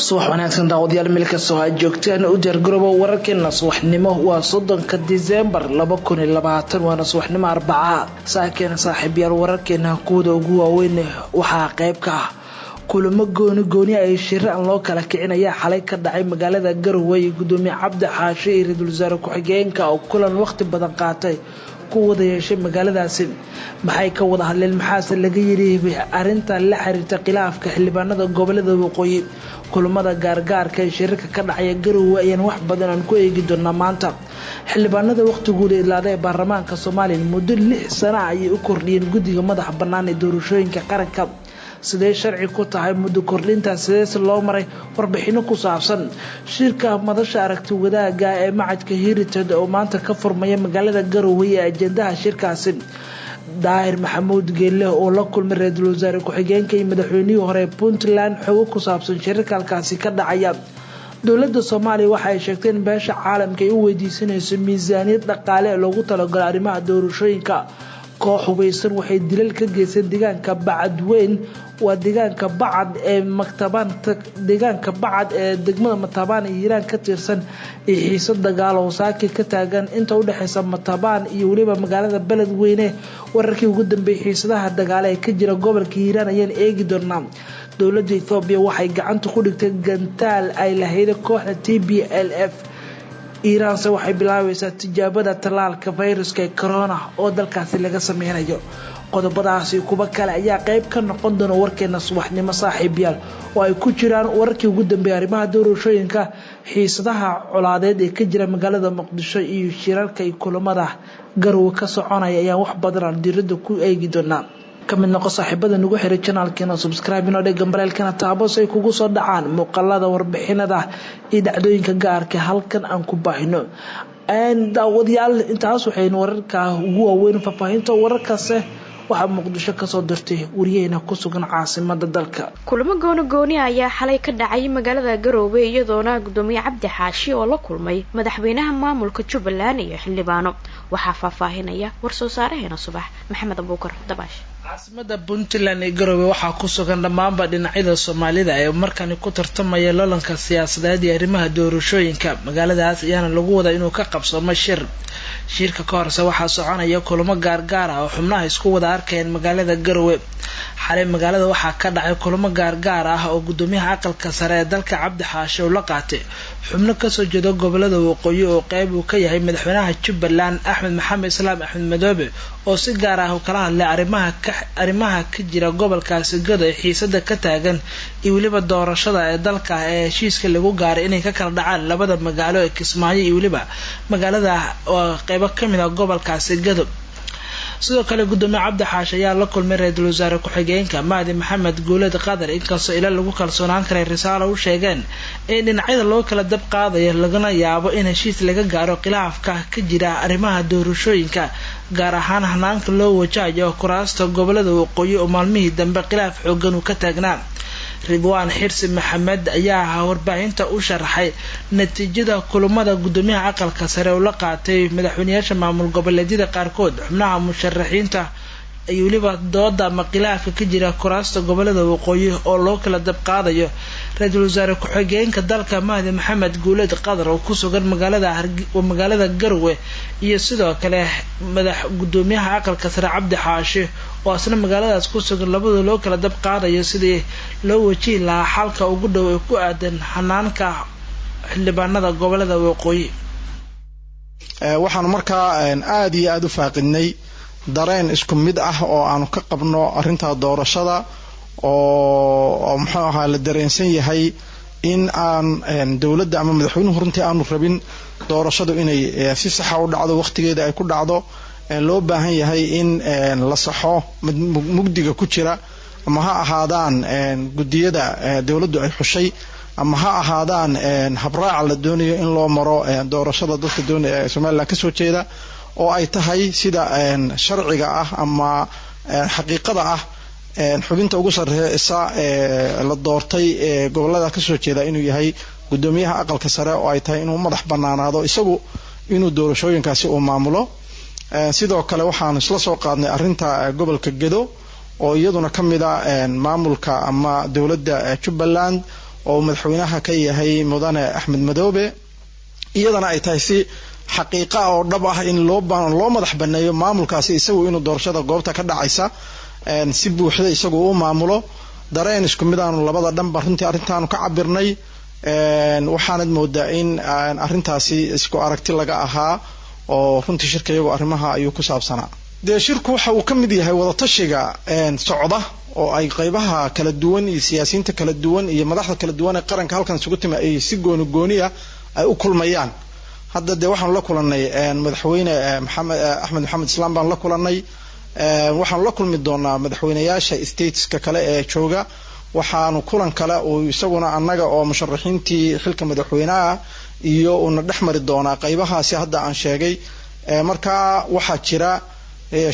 Subax wanaagsan daawadayaal, meel kastoo aad joogtaan u diyaargarooba wararkeena subaxnimo. Waa 30-ka Disembar 2020, waana subaxnimo Arbaca. Saakeena saaxiibyaal, wararkeena kuwada ugu waaweyn waxaa qayb ka ah kulamo gooni gooni ay shir aan loo kala kicinaya xalay ka dhacay magaalada Garowe iyo gudoomiye Cabdi Xaashi iyo ra-iisul wasaare ku-xigeenka oo kulan waqti badan qaatay ku wada yeeshay magaaladaasi. Maxay ka wada hadleen? Maxaase laga yiri arrinta la xiriirta khilaafka xildhibaanada gobolada waqooyi? Kulamada gaargaarka ee shirarka ka dhacaya Garowe ayaan wax badan aan ku eegi doonaa maanta. Xildhibaanada waqtigooda idlaada ee baarlamaanka Soomaaliya muddo 6 sano ayay u kordhiyeen guddiga madaxa bannaan ee doorashooyinka qaranka. Sidee sharci ku tahay muddo kordhinta? Sideese loo maray? Warbixino ku saabsan shirka madasha aragti wadaaga ee macadka Heritage oo maanta ka furmaya magaalada Garowe ee ajendaha shirkaasi. Daahir Maxamuud Geelle oo la kulmay ra-iisul wasaare ku-xigeenka iyo madaxweynihii hore Puntland, xogo ku saabsan shirarka halkaasi ka dhacaya. Dowladda Soomaaliya waxa ay sheegtay in beesha caalamka ay u weydiisanayso miisaaniyad dhaqaale ee loogu talagalo arrimaha doorashooyinka. Koox hubeysan waxay dilal ka geysteen deegaanka Bacadweyn, waa deegaanka Bacad ee Maktabaan, deegaanka Bacad ee degmada Matabaan iyo Hiiraan ka tirsan, iyo xiisad dagaal oo saaki ka taagan inta udhexeysa Matabaan iyo weliba magaalada Beledweyne. Wararkii ugu dambeeyay xiisadaha dagaale ee ka jira gobolka Hiiraan ayaan eegi doonaa. Dowladda Ethoobiya waxay gacanta ku dhigtay gantaal ay lahayd kooxda TPLF. Iiraanse waxay bilaabaysaa tijaabada tallaalka fayruska ee corona oo dalkaasi laga sameynayo. Qodobadaasi kuwo kale ayaa qeyb ka noqon doona warkeena subaxnimo saaxiibyaal, oo ay ku jiraan wararkii ugu dambeeyay arrimaha doorashooyinka, xiisadaha colaadeed ee ka jira magaalada Muqdisho iyo shirarka iyo kulamada Garowe ka soconaya ayaan wax badan aan diirada ku eegi doonaa. Ka mid noqo saaxiibada nagu xiray channelkeena, subscribe inoo dheg, gambaleelkana taabo si ay kugu soo dhacaan muuqaalada, warbixinada iyo dhacdooyinka gaarka halkan aan ku baahino. Daawadayaal, intaas waxaynu wararka ugu waaweyn. Faahfaahinta wararkaase waxaa Muqdisho kasoo dirtay wariyaheena ku sugan caasimada dalka. Kulamo gooni gooni ayaa xalay ka dhacay magaalada Garoowe, iyadoona gudoomiye Cabdi Xaashi oo la kulmay madaxweynaha maamulka Jubbaland iyo xildhibaano. Waxaa faahfaahinaya warsoo saaraheena subax, Maxamed Abuukar Dabaash. Caasimada Puntland ee Garowe waxaa ku sugan dhammaanba dhinacyada Soomaalida ee markani ku tartamaya loolanka siyaasadeed iyo arrimaha doorashooyinka. Magaaladaas ayaana lagu wadaa inuu ka qabsoomo shir. Shirka ka horse waxaa soconaya kulamo gaargaar ah oo xubnaha isku wada arkayeen magaalada Garowe. Xalay magaalada waxaa ka dhacay kulamo gaargaar ah oo gudoomiyaha aqalka sare ee dalka Cabdi Xaashe uu la qaatay xubno kasoo jeeda gobolada waqooyi, oo qeyb uu ka yahay madaxweynaha Jubbaland Axmed Maxamed Islaam Axmed Madoobe, oo si gaar ah kala hadlay arrimaha ka jira gobolkaasi Gado ee xiisada ka taagan iyo weliba doorashada ee dalka ee heshiiska lagu gaaray inay ka kala dhacaan labada magaalo ee Kismaayo iyo weliba magaalada oo qeybo kamid ah gobolkaasi Gado. Sidoo kale gudoomiye Cabdi Xaashi ayaa la kulmay ra-iisul wasaare ku-xigeenka Mahdi Maxamed Guuleed Qadar, inkastoo ila lagu kalsoonaan karay risaalo u sheegeen in dhinacyada loo kala dab qaadayo, lagana yaabo in heshiis laga gaaro khilaafka ka jira arrimaha doorashooyinka, gaar ahaan hanaanka loo wajahayo kuraasta gobolada waqooyi oo maalmihii dambe khilaaf xoogan uu ka taagnaa. Ridwaan Xirsi Maxamed ayaa warbaahinta u sharaxay natiijada kulamada gudoomiyaha aqalka sare oo la qaatay madaxweyneyaasha maamul goboleedyada qaarkood, xubnaha musharaxiinta iyo weliba dooda ama khilaafka ka jira kuraasta gobolada waqooyi oo loo kala dab qaadayo. Ra-iisul wasaare ku-xigeenka dalka Mahdi Maxamed Guuleed Qadar oo ku sugan magaalada Garowe iyo sidoo kale madax gudoomiyaha aqalka sare Cabdi Xaashi oo asna magaaladaas ku sugan, labada loo kala dab qaadayo sidii loo wajihi lahaa xalka ugu dhow ee ku aadan hanaanka xildhibaanada gobolada waqooyi. Waxaanu markaa aada iyo aada u faaqidnay dareen isku mid ah oo aanu ka qabno arrinta doorashada, oo muxuu ahaa la dareensan yahay in aan dowladda ama madaxweynuhu runtii aanu rabin doorashadu inay si saxa u dhacdo, waqtigeeda ay ku dhacdo. Loo baahan yahay in la saxo mugdiga ku jira, ama ha ahaadaan guddiyada dowladdu ay xushay ama ha ahaadaan habraaca la doonayo in loo maro doorashada dadka doonaya Somaliland kasoo jeeda, oo ay tahay sida sharciga ah ama xaqiiqada ah xubinta ugu sareysa la doortay ee gobolada kasoo jeeda inuu yahay guddoomiyaha aqalka sare, oo ay tahay inuu madax banaanaado isagu inuu doorashooyinkaasi uu maamulo. Sidoo kale waxaanu isla soo qaadnay arrinta gobolka Gedo oo iyaduna ka mid a maamulka ama dowladda Jubbaland, oo madaxweynaha ka yahay mudane Axmed Madoobe, iyadana ay tahay si xaqiiqa oo dhab ah in loo madax baneeyo maamulkaasi isagu inuu doorashada goobta ka dhacaysa si buuxda isagu u maamulo. Dareen isku mid aanu labada dhanba runtii arrintaanu ka cabirnay, waxaanad moodaa in arrintaasi isku aragti laga ahaa oo runtii shirka iyagu arrimaha ayuu ku saabsanaa. Dee shirku waxa uu ka mid yahay wadatashiga socda oo ay qaybaha kala duwan iyo siyaasiyiinta kala duwan iyo madaxda kala duwan ee qaranka halkan isugu timi ay si gooni gooniya ay u kulmayaan. Hadda dee waxaanu la kulanay madaxweyne Maxamed Axmed Maxamed Islaam baan la kulanay, waxaanu la kulmi doonaa madaxweynayaasha stateska kale ee jooga. Waxaanu kulan kale uu isaguna annaga oo musharaxiintii xilka madaxweynaha iyo uuna dhex mari doonaa qaybahaasi hadda aan sheegay. Marka waxaa jira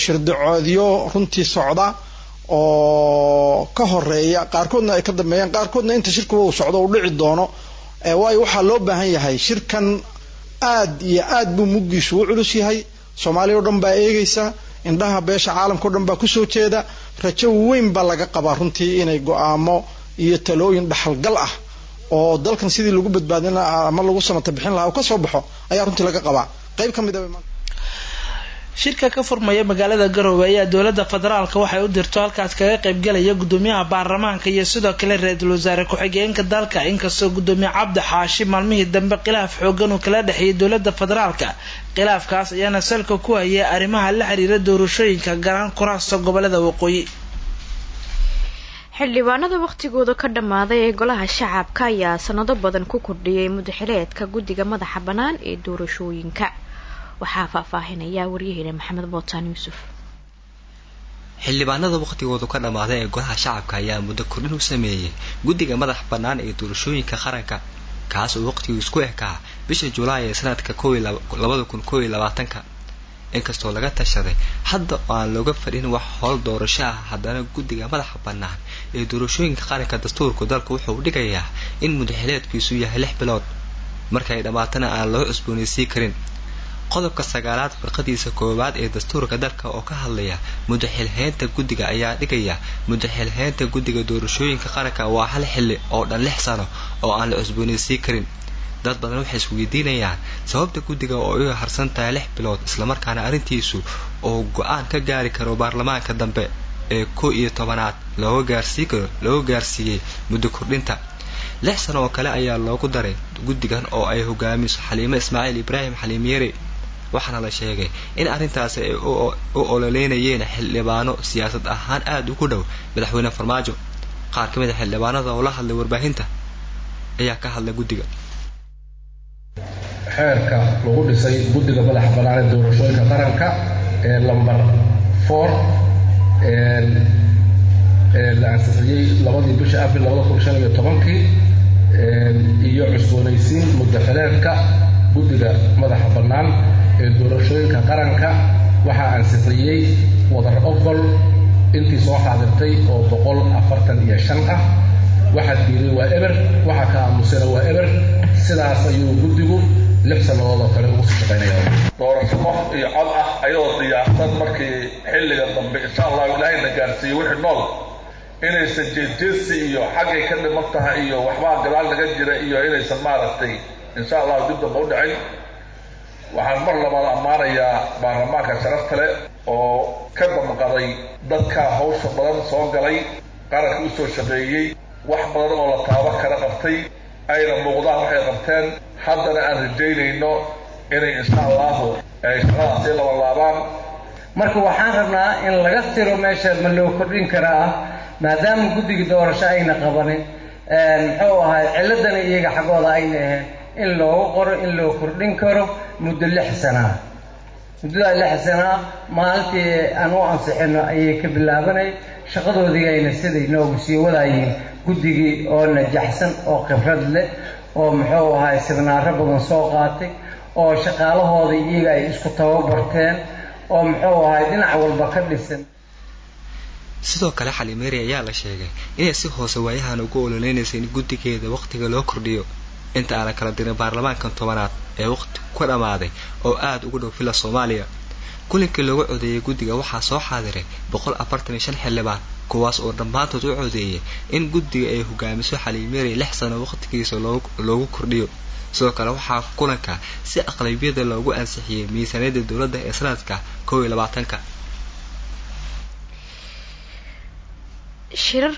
shirdacoodyo runtii socda oo ka horeeya, qaarkoodna ay ka dambeeyaan, qaarkoodna inta shirkuba uu socdo uu dhici doono. Waayo waxaa loo baahan yahay shirkan aad iyo aad buu muggiisu u culus yahay. Soomaaliya o dhan baa eegaysa, indhaha beesha caalamka o dhan baa kusoo jeeda. Rajo weyn baa laga qabaa runtii inay go-aamo iyo talooyin dhaxalgal ah oo dalkan sidii lagu badbaadin lahaa ama lagu samata bixin lahaa uu ka soo baxo ayaa runtii laga qabaa. Qayb ka mid a Shirka ka furmaya magaalada Garowe ayaa dowlada federaalka waxay u dirto halkaas kaga qaybgalaya gudoomiyaha baarlamaanka iyo sidoo kale ra-iisul wasaare ku-xigeenka dalka. Inkastoo gudoomiye Cabdi Xaashi maalmihii dambe khilaaf xoogan uu kala dhexeeyay dowlada federaalka, khilaafkaas ayaana salka ku hayay arrimaha la xiriira doorashooyinka gaaraan kuraasta gobolada waqooyi. Xildhibaanada waqtigooda ka dhammaaday ee golaha shacabka ayaa sanado badan ku kordhiyay mudaxileedka guddiga madaxa bannaan ee doorashooyinka. Waxaa faahfaahinaya waryaheena Maxamed Bootaan Yuusuf. Xildhibaanada waqtigoodu ka dhammaaday ee golaha shacabka ayaa muddo kordhin u sameeyey guddiga madax bannaan ee doorashooyinka qaranka, kaas oo waqtigu isku ekaa bisha Julaay ee sanadka 2021. Inkastoo laga tashaday hadda oo aan looga fadhin wax howl doorasho ah, haddana guddiga madaxa bannaan ee doorashooyinka qaranka dastuurku dalka wuxuu dhigayaa in mudaxileedkiisu yahay 6 bilood, markay dhammaatana aan loo cusboonaysiin karin. Qodobka 9aad farqadiisa koowaad ee dastuurka dalka oo ka hadlaya mudaxilhaynta guddiga ayaa dhigaya mudaxilhaynta guddiga doorashooyinka qaranka waa hal xilli oo dhan 6 sano oo aan la cusboonaysiin karin. Dad badan waxay isweydiinayaan sababta guddiga oo ay u harsan tahay 6 bilood, islamarkaana arrintiisu oo go-aan ka gaari karo baarlamaanka dambe ee 11aad looga gaarsiiyey muddo kordhinta 6 sano oo kale ayaa loogu daray guddigan oo ay hogaamiso Xaliime Ismaaciil Ibraahim Xaliimiyere. Waxaana la sheegay in arrintaasi ay u ololeynayeen xildhibaano siyaasad ahaan aada ugu dhow madaxweyne Farmaajo. Qaar ka mid a xildhibaanada oo la hadlay warbaahinta ayaa ka hadlay guddiga. Xeerka lagu dhisay guddiga madaxa bannaan ee doorashooyinka qaranka ee lambar 4 ee la ansixiyey 2dii bisha Abril 2015 iyo cusboonaysiin muddaxileedka guddiga madaxa bannaan ee doorashooyinka qaranka waxaa ansixiyey wadar ogol intii soo xaadirtay oo 145 ah. Waxaa diiday waa eber, waxaa ka aamusana waa eber. Sidaas ayuu guddigu 6 sannadood oo kale ugu sii shaqaynaya. Doorasho qof iyo cod ah ayadoo diyaarsan markii xilliga dambe insha allahu ilaahayna gaarsiiyo wixii nool, inaysan jeedjeedsi iyo xaggay ka dhiman tahay iyo waxbaa gadaal naga jira iyo inaysan maaragtay insha allahu dib dambe u dhicin. Waxaan mar labaad ammaanayaa baarlamaanka sharafta leh oo ka damqaday dadka hawsha badan soo galay, qaranka u soo shaqeeyey, wax badan oo la taaban kara qabtay, ayna muuqdaan waxay qabteen. Haddana aan rajaynayno inay insha allahu ay shaqadaasi labalaabaan. Marka waxaan rabnaa in laga tiro meesha ma loo kordhin karaa, maadaama guddiga doorasho ayna qabanin, muxuu ahay ciladana iyaga xaggooda ayna ahayn, in loogu qoro in loo kordhin karo muddo 6 sanaa. Muddadaa 6 sanaa maalintii aan u ansixino ayay ka bilaabanay shaqadoodiigayna siday noogu sii wadaayeen guddigii oo najaxsan oo khibrad leh oo muxuu ahay sibnaaro badan soo qaatay oo shaqaalahooda iyaga ay isku tababarteen oo muxuu ahay dhinac walba ka dhisan. Sidoo kale Xalimeeri ayaa la sheegay inay si hoose waayahan ugu ololeynaysa in guddigeeda waqtiga loo kordhiyo inta aan la kala dirin baarlamaankan 10aad ee waqti ku dhammaaday oo aada ugu dhow Villa Soomaaliya. Kulankii loogu codeeyey guddiga waxaa soo xaadiray 145 xildhibaan, kuwaas oo dhammaantood u codeeyay in guddiga ay hogaamiso Xaliimo Yarey 6 sano waqtigiisa loogu kordhiyo. Sidoo kale waxaa kulanka si aqlabiyada loogu ansixiyey miisaaniyadda dowladda ee sanadka 21-ka. Shirar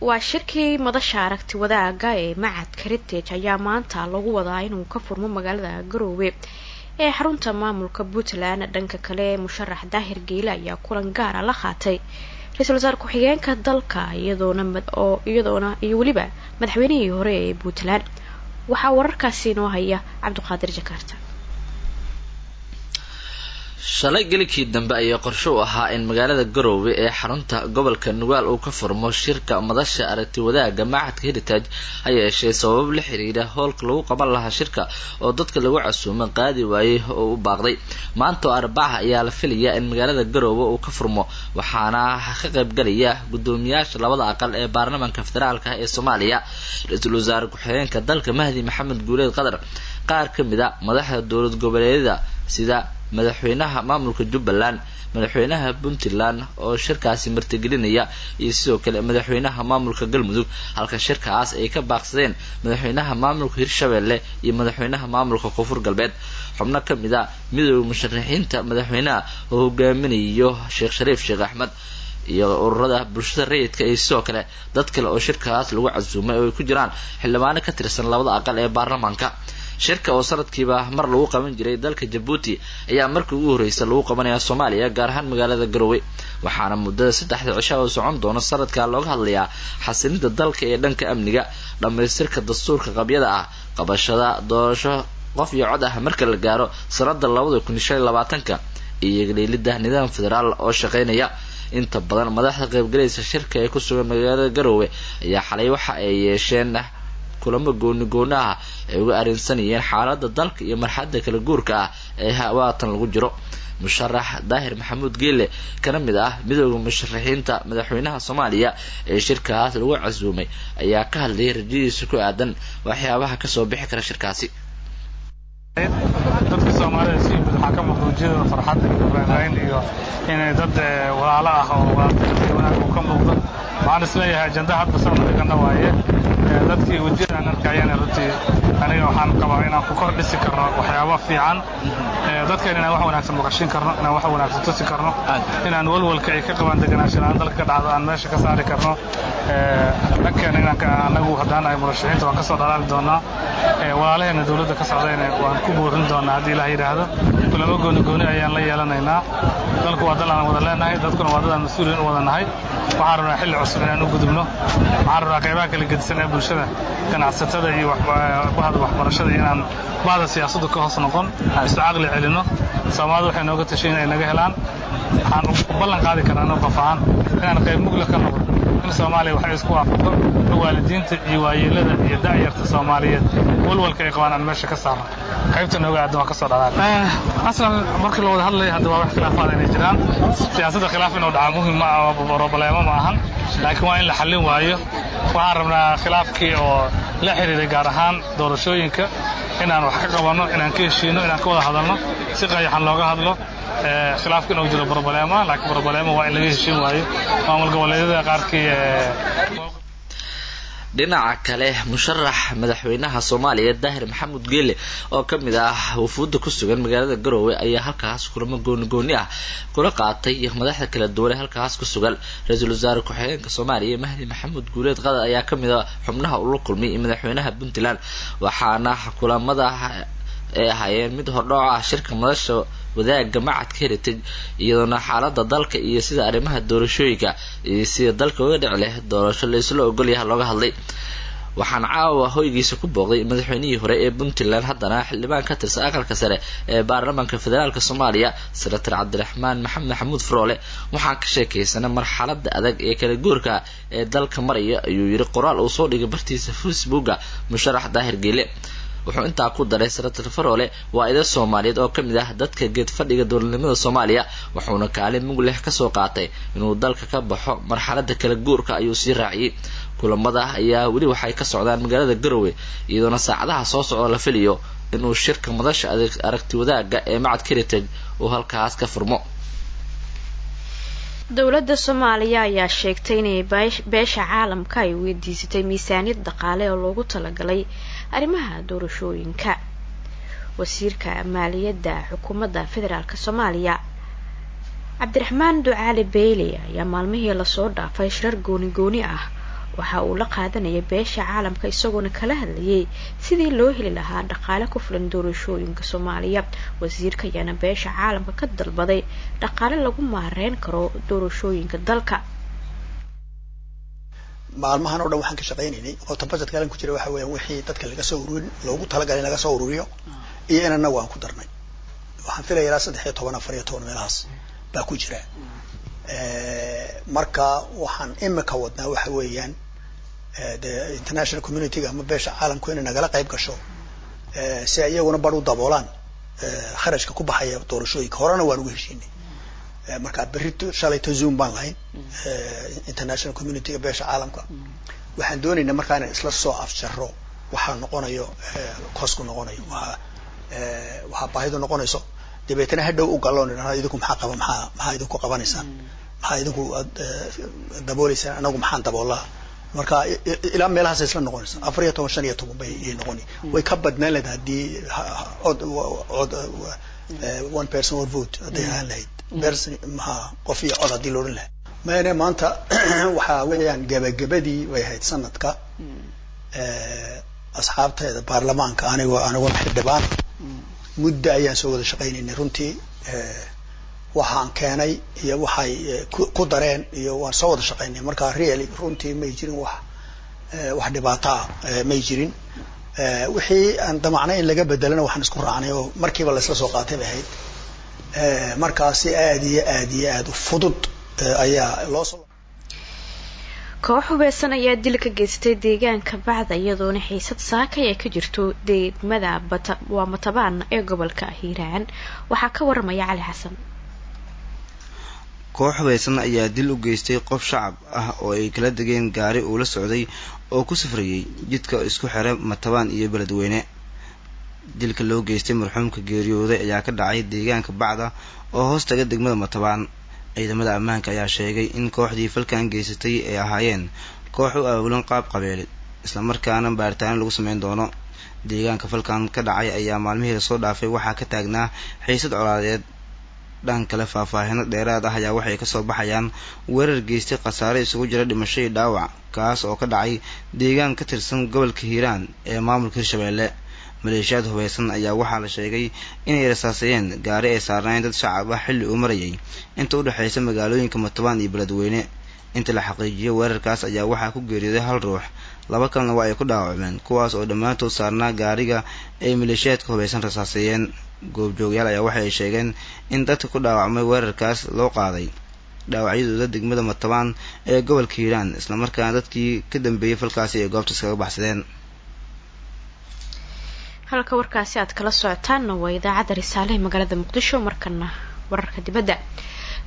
waa shirkii madasha aragti wadaaga ee macadka Heritage ayaa maanta lagu wadaa inuu ka furmo magaalada Garoowe ee xarunta maamulka Puntland. Dhanka kale, musharax Daahir Geyle ayaa kulan gaara la qaatay ra-iisul wasaare ku-xigeenka dalka iyadoona iyo weliba madaxweynihii hore ee Puntland. Waxaa wararkaasi inoo haya Cabdiqaadir Jakarta. Shalay gelikii dambe ayaa qorshe u ahaa in magaalada Garoowe ee xarunta gobolka Nugaal uu ka furmo shirka madasha aragti wadaaga macadka Heritage, ha yeeshee sabab la xiriira howlka lagu qaban lahaa shirka oo dadka lagu casuumay qaadi waayey oo u baaqday. Maanta oo Arbaca ayaa la filayaa in magaalada Garoowe uu ka furmo, waxaana ka qaybgalaya guddoomiyaasha labada aqal ee baarlamaanka federaalka ee Soomaaliya, ra-iisul wasaare ku-xigeenka dalka Mahdi Maxamed Guuleed Qadar, qaar ka mid a madaxda dowlad goboleedyada sida madaxweynaha maamulka Jubbaland, madaxweynaha Puntland oo shirkaasi martigelinaya, iyo sidoo kale madaxweynaha maamulka Galmudug, halka shirkaas ay ka baaqsadeen madaxweynaha maamulka Hirshabelle iyo madaxweynaha maamulka Koonfur Galbeed. Xubno ka mid a midooda musharaxiinta madaxweynaha oo hogaaminayo Sheekh Shariif Sheekh Axmed iyo ururada bulshada rayidka iyo sidoo kale dad kale oo shirkaas lagu casuumay oo ay ku jiraan xildhibaano ka tirsan labada aqal ee baarlamaanka. Shirka oo sanadkiiba mar lagu qaban jiray dalka Jabuuti ayaa markii ugu horreysa lagu qabanaya Soomaaliya, gaar ahaan magaalada Garowe, waxaana muddada 3da cisho oo socon doona sanadka looga hadlayaa xasilinta dalka ee dhanka amniga, dhammaystirka dastuurka qabyada ah, qabashada doorasho qof iyo cod ah marka la gaaro sanada 2025-ka, iyo leelida nidaam federaal oo shaqeynaya. Inta badan madaxda qaybgalaysa shirka ee ku sugan magaalada Garowe ayaa xalay waxa ay yeesheen kulamo gooni gooni ah ay uga arrinsanayeen xaaladda dalka iyo marxaladda kala guurka ah ee hawaatan lagu jiro. Musharax Daahir Maxamuud Geele, kana mid ah midooda musharaxiinta madaxweynaha Soomaaliya ee shirkaas lagu casuumay, ayaa ka hadlayay rajadiisa ku aadan waxyaabaha kasoo bixi kara shirkaasi. Dadka Soomaalida si yimid waxaa ka muuqda wejiyadooda farxad iyo raynrayn iyo inay dad walaalo ah oo walaaltinimo wanaag uu ka muuqdo. Waxaan isleeyahay ajenda hadda soo dhigana waaye dadkii wejiyada aan arkayana runtii aniga waxaan qabaa inaan ku kor dhisi karno waxyaabo fiican, dadkan inaan wax wanaagsan maqashin karno, inaan wax wanaagsan tusi karno, inaan walwalka ay ka qabaan deganaansho la'aan dalka ka dhacdo aan meesha ka saari karno. Dhankeena inaan anagu haddaan ahay murashaxiinta waan ka soo dhalaali doonaa, walaalaheena dowladda ka socdayna waan ku boorin doonaa haddii Ilaah yidhaahdo. Kulamo gooni gooni ayaan la yeelanaynaa. Dalku waa dal aan wada leenahay, dadkuna waa dad aan mas-uuliyin u wada nahay. Waxaan rabnaa xilli cusub inaan u gudubno. Waxaan rabnaa qaybaha kala gedisan ee bulshada, ganacsatada iyo bahda waxbarashada, inaan bahda siyaasaddu ka hoos noqon, isu caqli celinno. Soomaalidu waxay nooga tashay inay naga helaan. Waxaan u ballan qaadi karaa anoo qof ahaan inaan qayb mugla ka noqdo in Soomaaliya waxay isku waafaqdo, waalidiinta iyo waayeelada iyo da'yarta Soomaaliyeed walwalka ay qabaan aan meesha ka saarno. Qaybta nooga aadan waan ka soo dhalaal. Aslan markii la wada hadlayo hadda waa wax khilaafaad inay jiraan. Siyaasadda khilaaf inuu dhaca muhim ma aha, problemo ma ahan, laakiin waa in la xallin waayo. Waxaan rabnaa khilaafkii oo la xiriiray gaar ahaan doorashooyinka inaan wax ka qabanno, inaan ka heshiino, inaan ka wada hadalno, si qayaxan looga hadlo. Khilaafka inuu jiro problema, laakiin problema waa in laga heshiin waayo maamul goboleedyada qaarkii. Dhinaca kale, musharax madaxweynaha Soomaaliya Daahir Maxamuud Geele oo ka mid ah wufuudda ku sugan magaalada Garowe ayaa halkaas kulamo gooni gooni ah kula qaatay madaxda kala duwan ee halkaas ku sugan. Ra-iisul wasaare ku-xigeenka Soomaaliya Mahdi Maxamuud Guuleed Qadar ayaa ka mid ah xubnaha ula kulmay madaxweynaha Puntland, waxaana kulamada ay ahaayeen mid hordhooc ah shirka madasha wadaagga macadka Heritage, iyadoona xaalada dalka iyo sida arrimaha doorashooyinka iyo sida dalka uga dhici leh doorasho la isla ogolyaha looga hadlay. Waxaan caawa hoygiisa ku booqday madaxweynihii hore ee Puntland, haddana xildhibaan ka tirsan aqalka sare ee baarlamaanka federaalk Soomaaliya, senator Cabdiraxmaan Maxamed Maxamuud Faroole. Waxaan ka sheekaysanay marxalada adag ee kala guurka ee dalka maraya, ayuu yiri qoraal uu soo dhigay bartiisa Facebooka musharax Daahir Geele. Wuxuu intaa ku daray senator Faroole waa ida Soomaaliyeed oo kamid ah dadka geed fadhiga dowladnimada Soomaaliya, wuxuuna kaalin mug leh kasoo qaatay inuu dalka ka baxo marxalada kala guurka, ayuu sii raaciyey. Kulamada ayaa weli waxay ka socdaan magaalada Garowe, iyadoona saacadaha soo socda la filayo inuu shirka madasha aragti wadaagga ee macadka Heritage uu halkaas ka furmo. Dowladda Soomaaliya ayaa sheegtay inay beesha caalamka ay weydiisatay miisaaniyad dhaqaale oo loogu talagalay arrimaha doorashooyinka. Wasiirka maaliyadda xukuumadda federaalk Soomaaliya Cabdiraxmaan Ducaali Beyle ayaa maalmihii lasoo dhaafay shirar gooni gooni ah waxa uu la qaadanayay beesha caalamka, isagoona kala hadlayay sidii loo heli lahaa dhaqaale ku filan doorashooyinka Soomaaliya. Wasiirka ayaana beesha caalamka ka dalbaday dhaqaale lagu maareyn karo doorashooyinka dalka. Maalmahan oo dhan waxaan ka shaqaynaynay oo budget kalan ku jira waxa weeyaan wixii dadka laga soo ururin loogu talagalay in laga soo ururiyo iyo in annagu aan ku darnay. Waxaan filaya ilaa 13, 14 meelahaas baa ku jira. Marka waxaan imika wadnaa waxa weeyaan the international community-ga ama beesha caalamku inay nagala qayb gasho si ay iyaguna bar u daboolaan kharashka ku baxaya doorashooyinka. Horena waan ugu heshiinay. Marka berrito shalayto Zoom baan lahayn international community-ga beesha caalamka. Waxaan doonaynaa markaa inaan isla soo afjaro waxaa noqonayo cost-ku noqonayo, waxaa baahidu noqonayso, dabeetana hadhow u galloon idhahno idinku maxaa qaba, maxaa idinku qabanaysaan, maxaa idinku aad dabooleysaan, anagu maxaan daboolaa. Marka ilaa meelahaas isla noqonaysa 14, 15 bay noqoni. Way ka badnaan lahayd haddii cod cod one person one vote hadday ahaan lahayd, person maxaa qof iyo cod haddii la odhan lahaa. Mayne maanta waxaa weeyaan gabagabadii bay ahayd sanadka. Asxaabteeda baarlamaanka anigoo xildhibaan muddo ayaan soo wada shaqaynaynay. Runtii waxaan keenay iyo waxay ku dareen iyo waan soo wada shaqaynay. Marka really runtii may jirin wax dhibaato ah, may jirin. Wixii aan damacnay in laga bedelana waxaan isku raacnay oo markiiba laisla soo qaatay bay ahayd. Markaasi aad iyo aad iyo aad u fudud ayaa loo soo Koox hubeysan ayaa dil ka geystay deegaanka Bacda, iyadoona xiisad saakay ay ka jirto degmada waa Matabaan ee gobolka Hiiraan. Waxaa ka waramaya Cali Xasan. Koox hubeysan ayaa dil u geystay qof shacab ah oo ay kala degeen gaari uu la socday oo ku safrayay jidka isku xira Matabaan iyo Beledweyne. Dilka loo geystay marxuumka geeriyooday ayaa ka dhacay deegaanka Bacda oo hoos taga degmada Matabaan. Ciidamada ammaanka ayaa sheegay in kooxdii falkan geysatay ay ahaayeen koox u abaabulan qaab qabeelid, islamarkaana baaritaano lagu sameyn doono. Deegaanka falkan ka dhacay ayaa maalmihii lasoo dhaafay waxaa ka taagnaa xiisad colaadeed. Dhan kale, faahfaahino dheeraad ah ayaa waxay kasoo baxayaan weerar geystay khasaare isugu jira dhimasho iyo dhaawac, kaas oo ka dhacay deegaan ka tirsan gobolka Hiiraan ee maamulka Hirshabeelle. Maleeshiyaad hubeysan ayaa waxaa la sheegay inay rasaaseeyeen gaari ay saarnaayeen dad shacab ah xilli uu marayay inta u dhexeysa magaalooyinka Matabaan iyo Beledweyne. Inta la xaqiijiyay weerarkaas ayaa waxaa ku geeriyooday hal ruux, laba kalena waa ay ku dhaawacmeen, kuwaas oo dhammaantood saarnaa gaariga ay maleeshiyaadka hubeysan rasaaseeyeen. Goobjoogayaal ayaa waxa ay sheegeen in dadka ku dhaawacmay weerarkaas loo qaaday dhaawacyadooda degmada Matabaan ee gobolka Hiiraan, islamarkaana dadkii ka dambeeyey falkaasi ay goobta iskaga baxsadeen. Halka warkaasi aad kala socotaanna waa idaacadda Risaale ee magaalada Muqdisho. Markana wararka dibadda.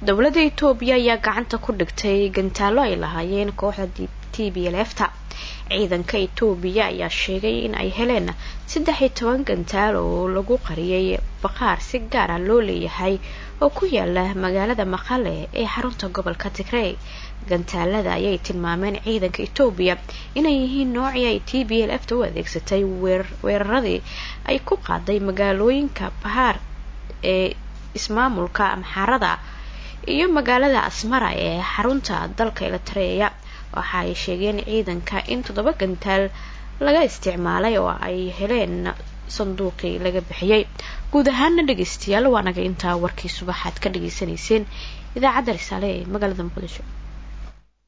Dowladda Itoobiya ayaa gacanta ku dhigtay gantaalo ay lahaayeen kooxda TPLF ta. Ciidanka Itoobiya ayaa sheegay in ay heleen 13 gantaal oo lagu qariyay baqaar si gaar ah loo leeyahay oo ku yaala magaalada Maqale ee xarunta gobolka Tigrey. Gantaalada ayay tilmaameen ciidanka Itoobiya inay yihiin noocii ay TPLF ta u adeegsatay weeraradii ay ku qaaday magaalooyinka Bahaar ee ismaamulka Amxaarada iyo magaalada Asmara ee xarunta dalka Eritrea. Waxa ay sheegeen ciidanka in toddoba gantaal laga isticmaalay oo ay heleen sanduuqii laga bixiyey. Guud ahaana dhegeystayaal, waa naga intaa warkii subaxaad ka dhageysanayseen idaacadda Risaale ee magaalada Muqdisho.